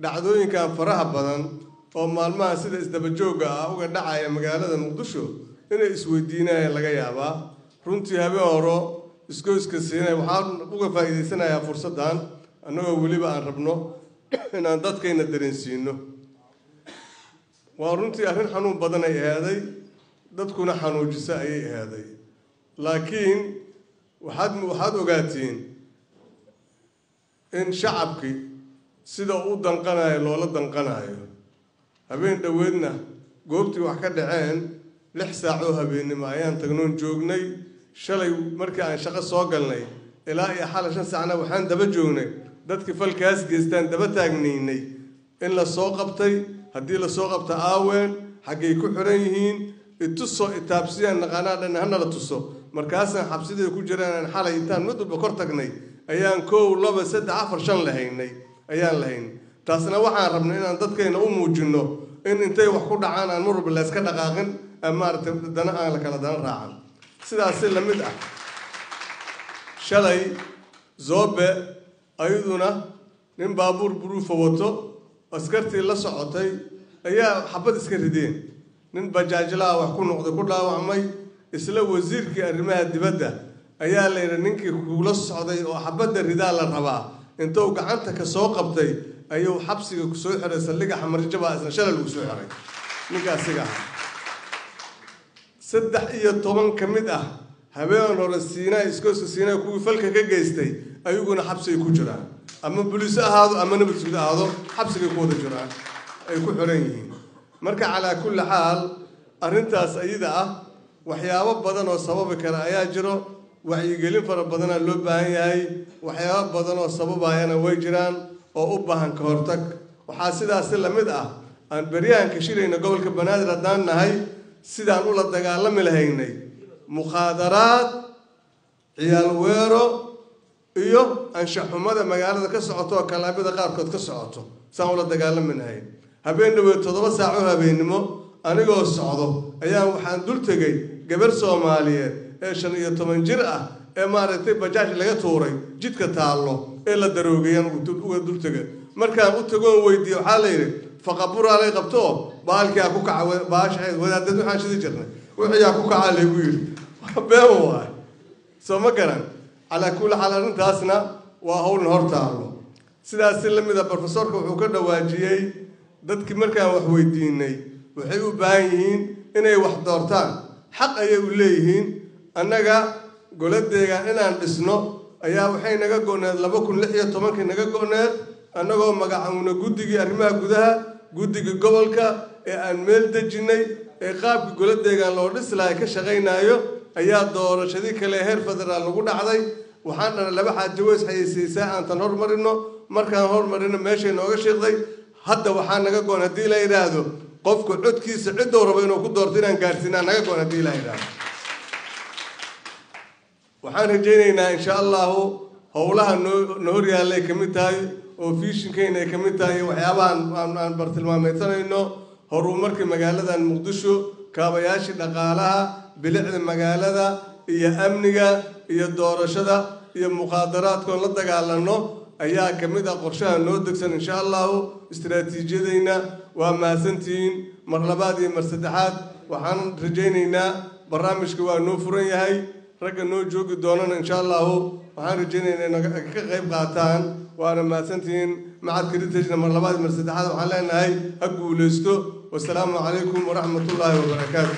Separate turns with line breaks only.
Dhacdooyinkan faraha badan oo maalmaha sida isdaba joogga ah uga dhacaya magaalada Muqdisho inay isweydiinayaan laga yaabaa. Runtii habeen horo isgoyska Siinay waxaan uga faa'iidaysanayaa fursaddan, annagoo weliba aan rabno inaan dadkayna dareensiino. Waa runtii arrin xanuun badan ay ahaaday, dadkuna xanuujisa ayay ahaaday, laakiin waxaad ogaatiin in shacabkii sida u danqanayo loola danqanayo. Habeen dhoweedna goobtii wax ka dhaceen 6 saac oo habeennimo ayaan tagnoon joognay. Shalay markii aan shaqo soo galnay ilaa iyo xala 5 saacna waxaan daba joognay dadkii falkaas geystaan daba taagnaynay in la soo qabtay. Haddii la soo qabta, aaween xaggay ku xiran yihiin? Itusoo itaabsiyaan naqaanaa dhan hanala tuso. Markaasaan xabsidii ku jiraan aan xalay intaan mid walba kor tagnay ayaan 1, 2, 3, 4, 5 lahaynay ayaan lahaynay. Taasna waxaan rabnay inaan dadkayna u muujinno in intay wax ku dhacaan aan mar walba la iska dhaqaaqin, maaragtay, dana aan la kala dana raacan. Sidaas si lamid ah shalay Zoobe ayaduna nin baabuur buruufa wato askartii la socotay ayaa xabad iska rideen, nin bajaajlaha wax ku noqday, ku dhaawacmay. Isla wasiirkii arrimaha dibadda ayaa la yidhi ninkii kuula socday oo xabadda ridaa la rabaa. Intuu gacanta ka soo qabtay ayuu xabsiga kusoo xiray saldhigga Xamarjabaa, isla shalay lagu soo xiray ninka asiga ah. 13 ka mid ah habeen hore Siinaa, iskooska Siinaa, kuwii falka ka geystay ayaguna xabsigay ku jiraan, ama buliis ahaado ama nabad sugid ahaado, xabsigay ku wada jiraan, ay ku xiran yihiin. Marka calaa kulli xaal arrintaas ayada ah waxyaabo badan oo sababi kara ayaa jiro. Wacyigelin fara badanaa loo baahan yahay, waxyaabo badan oo sababayana way jiraan oo u baahan ka hortag. Waxaa sidaasi lamid ah aan beryahanka shirayna gobolka Banaadir haddaan nahay sidaan ula dagaalami lahaynay mukhaadaraad, ciyaal weero iyo anshaxumada magaalada ka socoto oo kalaamyada qaarkood ka socoto saan ula dagaalami lahayn. Habeen dhaweed 7 saac oo habeennimo anigoo socdo ayaan waxaan dul tegay gabar Soomaaliyeed ee 15 jir ah ee, maaragtay, bajaaj laga tuuray, jidka taallo ee la daroogeeyaan uga dul tegay. Markaan u tagoon weydiiye, waxaa la yidhi faqaburaalay qabto baalkiaa ku kaca baashaxeed wadaadad waxaan shidi jirnay wixiyaa ku kacaa laygu yidhi. Been waay, soo ma garan? Calaa kulli xaal arrintaasna waa howlna hor taallo. Sidaas si lamid a profesorka wuxuu ka dhawaajiyey dadkii markaan wax weydiinay waxay u baahan yihiin inay wax doortaan, xaq ayay u leeyihiin. Annaga goladeegaan inaan dhisno ayaa waxay naga go-need 2016-kii naga go-need, annagoo magacaawna guddigii arrimaha gudaha, guddiga gobolka ee aan meel dejinnay ee qaabkii goladeegaan loo dhisi lahay ka shaqaynaayo ayaa doorashadii kale heer federaal lagu dhacday. Waxaan dhana laba xaajo weys xayeysiisaa aan tan hormarino. Markaan hormarino meeshay nooga shiiqday. Hadda waxaa naga go-an haddii la yidhaahdo qofku codkiisa ciddou rabo inuu ku doorto inaan gaarsiinaa naga go-an haddii la yidhaahdo. Waxaan rajaynaynaa insha Allahu howlaha noo hor yaallay ka mid tahay oo visionkayna ay ka mid tahay waxyaabahan aan bartilmaameydsanayno horumarkii magaaladan Muqdisho, kaabayaashii dhaqaalaha, bilicda magaalada iyo amniga iyo doorashada iyo muqaadaraadkoon la dagaalano ayaa ka mid ah qorshaha noo degsan insha Allahu istaraatiijiyadayna. Waa mahadsantihiin mar labaad iyo mar saddexaad. Waxaan rajaynaynaa barnaamijka waa noo furan yahay, ragga noo joogi doonana insha Allahu waxaan rajaynaynaa inay ka qayb qaataan. Waana mahadsantihiin. Macadka Heritage-na mar labaad iyo mar saddexaad waxaan leenahay ha guuleysto. Wasalaamu calaykum waraxmatullaahi wabarakaatu.